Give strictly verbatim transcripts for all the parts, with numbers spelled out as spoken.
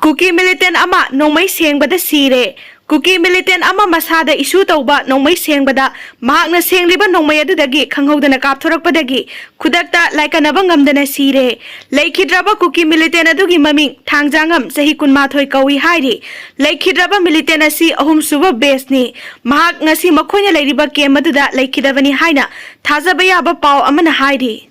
ꯀꯨꯀꯤ ꯃꯤꯂꯤꯇꯦꯟ ꯑꯃ ꯅꯣꯡꯃꯩ ꯁꯦꯡꯕꯗ ꯁꯤꯔꯦ꯫ ꯀꯨꯀꯤ ꯃꯤꯂꯤꯇꯦꯟ ꯑꯃ ꯃꯁꯥꯗ ꯏꯁꯨ ꯇꯧꯕ ꯅꯣꯡꯃꯩ ꯁꯦꯡꯕꯗ ꯃꯍꯥꯛꯅ ꯁꯦꯡꯂꯤꯕ ꯅꯣꯡꯃꯩ ꯑꯗꯨꯗꯒꯤ ꯈꯪꯍꯧꯗꯅ ꯀꯥꯞꯊꯣꯔꯛꯄꯗꯒꯤ ꯈꯨꯗꯛꯇ ꯂꯥꯏꯀꯠꯅꯕ ꯉꯝꯗꯅ ꯁꯤꯔꯦ꯫ ꯂꯩꯈꯤꯗ꯭ꯔꯕ ꯀꯨꯀꯤ ꯃꯤꯂꯤꯇꯦꯟ ꯑꯗꯨꯒꯤ ꯃꯃꯤꯡ ꯊꯥꯡꯖꯥꯉꯝ, ꯆꯍꯤ ꯀꯨꯟꯃꯥꯊꯣꯏ ꯀꯧꯏ ꯍꯥꯏꯔꯤ꯫ ꯂꯩꯈꯤꯗ꯭ꯔꯕ ꯃꯤꯂꯤꯇꯦꯟ ꯑꯁꯤ ꯑꯍꯨꯝꯁꯨꯕ ꯕꯦꯁꯅꯤ꯫ ꯃꯍꯥꯛ ꯉꯁꯤ ꯃꯈꯣꯏꯅ ꯂꯩꯔꯤꯕ ꯀꯦꯝ ꯑꯗꯨꯗ ꯂꯩꯈꯤꯗꯕꯅꯤ ꯍꯥꯏꯅ ꯊꯥꯖꯕ ꯌꯥꯕ ꯄꯥꯎ ꯑꯃꯅ ꯍꯥꯏꯔꯤ꯫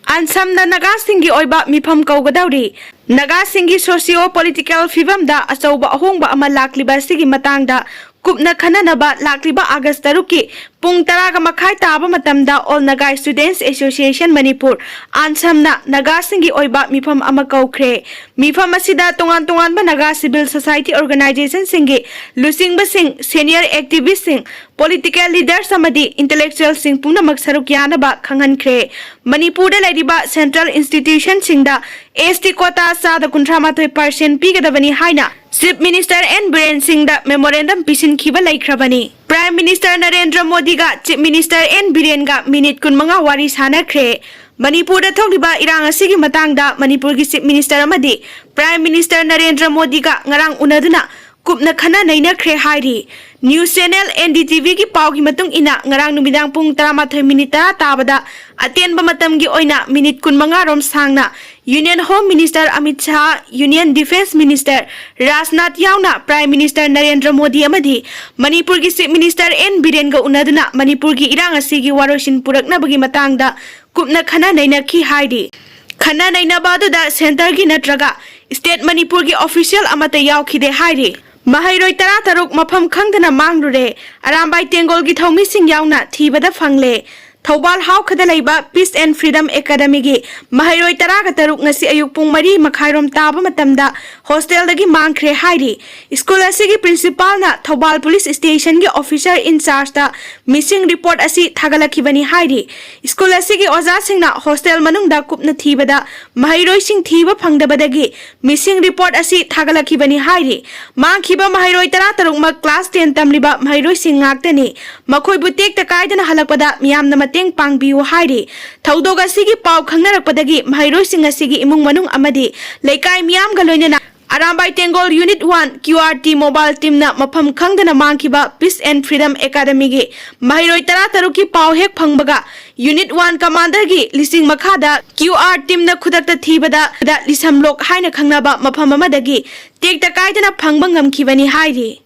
ꯑꯟꯁꯝꯗ ꯅꯥꯒꯥꯁꯤꯡꯒꯤ ꯑꯣꯏꯕ ꯃꯤꯐꯝ ꯀꯧꯒꯗꯧꯔꯤ꯫ ꯅꯥꯒꯥꯁꯤꯡꯒꯤ socio political ꯐꯤꯕꯝꯗ ꯑꯆꯧꯕ ꯑꯍꯣꯡꯕ ꯑꯃ ꯂꯥꯛꯂꯤꯕ ꯑꯁꯤꯒꯤ ꯃꯇꯥꯡꯗ ꯀꯨꯞꯅ ꯈꯟꯅꯅꯕ ꯂꯥꯛꯂꯤꯕ ꯑꯥꯒꯁ ꯇꯔꯨꯛꯀꯤ ꯄꯨꯡ ꯇꯔꯥꯒ ꯃꯈꯥꯏ ꯇꯥꯕ ꯃꯇꯝꯗ All Naga Students Association Manipur, ꯑꯟꯁꯝꯅ ꯅꯥꯒꯥꯁꯤꯡꯒꯤ ꯑꯣꯏꯕ ꯃꯤꯐꯝ ꯑꯃ ꯀꯧꯈ꯭ꯔꯦ꯫ ꯃꯤꯐꯝ ꯑꯁꯤꯗ ꯇꯣꯉꯥꯟ ꯇꯣꯉꯥꯟꯕ Naga civil society organizationꯁꯤꯡꯒꯤ ꯂꯨꯆꯤꯡꯕꯁꯤꯡ, senior activistꯁꯤꯡ, political leaders ꯑꯃꯗꯤ intellectualꯁꯤꯡ ꯄꯨꯝꯅꯃꯛ ꯁꯔꯨꯛ ꯌꯥꯅꯕ ꯈꯪꯍꯟꯈ꯭ꯔꯦ꯫ ꯃꯅꯤꯄꯨꯔꯗ ꯂꯩꯔꯤꯕ central institutionꯁꯤꯡꯗ S T quota ꯆꯥꯗ ꯀꯨꯟꯊ꯭ꯔꯥ ꯃꯥꯊꯣꯏ percent ꯄꯤꯒꯗꯕꯅꯤ ꯍꯥꯏꯅ Chief Minister N ꯕꯤꯔꯦꯟ ꯁꯤꯡꯗ memorandum ꯄꯤꯁꯤꯟꯈꯤꯕ ꯂꯩꯈ꯭ꯔꯕꯅꯤ꯫ Prime Minister Narendra ꯃꯣꯗꯤꯒ Chief Minister N ꯕꯤꯔꯦꯟꯒ minute ꯀꯨꯟꯃꯉꯥ ꯋꯥꯔꯤ ꯁꯥꯟꯅꯈ꯭ꯔꯦ꯫ ꯃꯅꯤꯄꯨꯔꯗ ꯊꯣꯛꯂꯤꯕ ꯏꯔꯥꯡ ꯑꯁꯤꯒꯤ ꯃꯇꯥꯡꯗ ꯃꯅꯤꯄꯨꯔꯒꯤ Chief Minister ꯑꯃꯗꯤ Prime Minister ꯅꯔꯦꯟꯗ꯭ꯔ ꯃꯣꯗꯤꯒ ꯉꯔꯥꯡ ꯎꯅꯗꯨꯅ ꯀꯨꯞꯅ ꯈꯟꯅ ꯅꯩꯅꯈ꯭ꯔꯦ ꯍꯥꯏꯔꯤ꯫ News channel N D T Vꯒꯤ ꯄꯥꯎꯒꯤ ꯃꯇꯨꯡ ꯏꯟꯅ, ꯉꯔꯥꯡ ꯅꯨꯃꯤꯗꯥꯡ ꯄꯨꯡ ꯇꯔꯥꯃꯥꯊꯣꯏ minute ꯇꯔꯥ ꯇꯥꯕꯗ ꯑꯇꯦꯟꯕ ꯃꯇꯝꯒꯤ ꯑꯣꯏꯅ minute ꯀꯨꯟꯃꯉꯥ ꯔꯣꯝ ꯁꯥꯡꯅ Union Home Minister Amit Shah, Union Defence Minister Rajnath ꯌꯥꯎꯅ Prime Minister ꯅꯔꯦꯟꯗ꯭ꯔ ꯃꯣꯗꯤ ꯑꯃꯗꯤ ꯃꯅꯤꯄꯨꯔꯒꯤ Chief Minister N ꯕꯤꯔꯦꯟꯒ ꯎꯅꯗꯨꯅ ꯃꯅꯤꯄꯨꯔꯒꯤ ꯏꯔꯥꯡ ꯑꯁꯤꯒꯤ ꯋꯥꯔꯣꯏꯁꯤꯟ ꯄꯨꯔꯛꯅꯕꯒꯤ ꯃꯇꯥꯡꯗ ꯀꯨꯞꯅ ꯈꯟꯅ ꯅꯩꯅꯈꯤ ꯍꯥꯏꯔꯤ꯫ ꯈꯟꯅ ꯅꯩꯅꯕ ꯑꯗꯨꯗ centreꯒꯤ ꯅꯠꯇ꯭ꯔꯒ state ꯃꯅꯤꯄꯨꯔꯒꯤ official ꯑꯃꯠꯇ ꯌꯥꯎꯈꯤꯗꯦ ꯍꯥꯏꯔꯤ꯫ ꯃꯍꯩꯔꯣꯏ ꯇꯔꯥꯇꯔꯨꯛ ꯃꯐꯝ ꯈꯪꯗꯅ ꯃꯥꯡꯂꯨꯔꯦ꯫ ꯑꯔꯥꯝꯕꯥꯏ ꯇꯦꯡꯒꯣꯜꯒꯤ ꯊꯧꯃꯤꯁꯤꯡ ꯌꯥꯎꯅ ꯊꯤꯕꯗ ꯐꯪꯂꯦ꯫ ꯊꯧꯕꯥꯜ ꯍꯥꯎꯈꯗ ꯂꯩꯕ Peace and Freedom Academyꯒꯤ ꯃꯍꯩꯔꯣꯏ ꯇꯔꯥꯒ ꯇꯔꯨꯛ ꯉꯁꯤ ꯑꯌꯨꯛ ꯄꯨꯡ ꯃꯔꯤ ꯃꯈꯥꯏꯔꯣꯝ ꯇꯥꯕ ꯃꯇꯝꯗ hostelꯗꯒꯤ ꯃꯥꯡꯈ꯭ꯔꯦ ꯍꯥꯏꯔꯤ꯫ School ꯑꯁꯤꯒꯤ principalꯅ Thoubal police stationꯒꯤ officer in chargeꯇ missing report ꯑꯁꯤ ꯊꯥꯒꯠꯂꯛꯈꯤꯕꯅꯤ ꯍꯥꯏꯔꯤ꯫ School ꯑꯁꯤꯒꯤ ꯑꯣꯖꯥꯁꯤꯡꯅ hostel ꯃꯅꯨꯡꯗ ꯀꯨꯞꯅ ꯊꯤꯕꯗ ꯃꯍꯩꯔꯣꯏꯁꯤꯡ ꯊꯤꯕ ꯐꯪꯗꯕꯗꯒꯤ missing report ꯑꯁꯤ ꯊꯥꯒꯠꯂꯛꯈꯤꯕꯅꯤ ꯍꯥꯏꯔꯤ꯫ ꯃꯥꯡꯈꯤꯕ ꯃꯍꯩꯔꯣꯏ ꯇꯔꯥꯇꯔꯨꯛꯃꯛ class ten ꯇꯝꯂꯤꯕ ꯃꯍꯩꯔꯣꯏꯁꯤꯡ ꯉꯥꯛꯇꯅꯤ꯫ ꯃꯈꯣꯏꯕꯨ ꯇꯦꯛꯇ ꯀꯥꯏꯗꯅ ꯍꯜꯂꯛꯄꯗ ꯃꯤꯌꯥꯝꯅ ꯃꯇꯦꯡ ꯄꯥꯡꯕꯤꯌꯨ ꯍꯥꯏꯔꯤ꯫ ꯊꯧꯗꯣꯛ ꯑꯁꯤꯒꯤ ꯄꯥꯎ ꯈꯪꯅꯔꯛꯄꯗꯒꯤ ꯃꯍꯩꯔꯣꯏꯁꯤꯡ ꯑꯁꯤꯒꯤ ꯏꯃꯨꯡ ꯃꯅꯨꯡ ꯑꯃꯗꯤ ꯂꯩꯀꯥꯏ ꯃꯤꯌꯥꯝꯒ ꯂꯣꯏꯅꯅ Arambai Tenggol unit one Q R team mobile ꯇꯤꯝꯅ ꯃꯐꯝ ꯈꯪꯗꯅ ꯃꯥꯡꯈꯤꯕ ꯄꯤꯁ ꯑꯦꯟ ꯐ꯭ꯔꯤꯗꯝ ꯑꯦꯀꯥꯗꯃꯤꯒꯤ ꯃꯍꯩꯔꯣꯏ ꯇꯔꯥ ꯇꯔꯨꯛꯀꯤ ꯄꯥꯎ ꯍꯦꯛ ꯐꯪꯕꯒ, ꯌꯨꯅꯤꯠ ꯋꯥꯟ ꯀꯃꯥꯟꯗꯔꯒꯤ ꯂꯤꯁꯤꯡ ꯃꯈꯥꯗ ꯀ꯭ꯌꯨ ꯑꯥꯔ ꯇꯤꯝꯅ ꯈꯨꯗꯛꯇ ꯊꯤꯕꯗ ꯂꯤꯁꯝꯂꯣꯛ ꯍꯥꯏꯅ ꯈꯪꯅꯕ ꯃꯐꯝ ꯑꯃꯗꯒꯤ ꯇꯦꯛꯇ ꯀꯥꯏꯗꯅ ꯐꯪꯕ ꯉꯝꯈꯤꯕꯅꯤ ꯍꯥꯏꯔꯤ꯫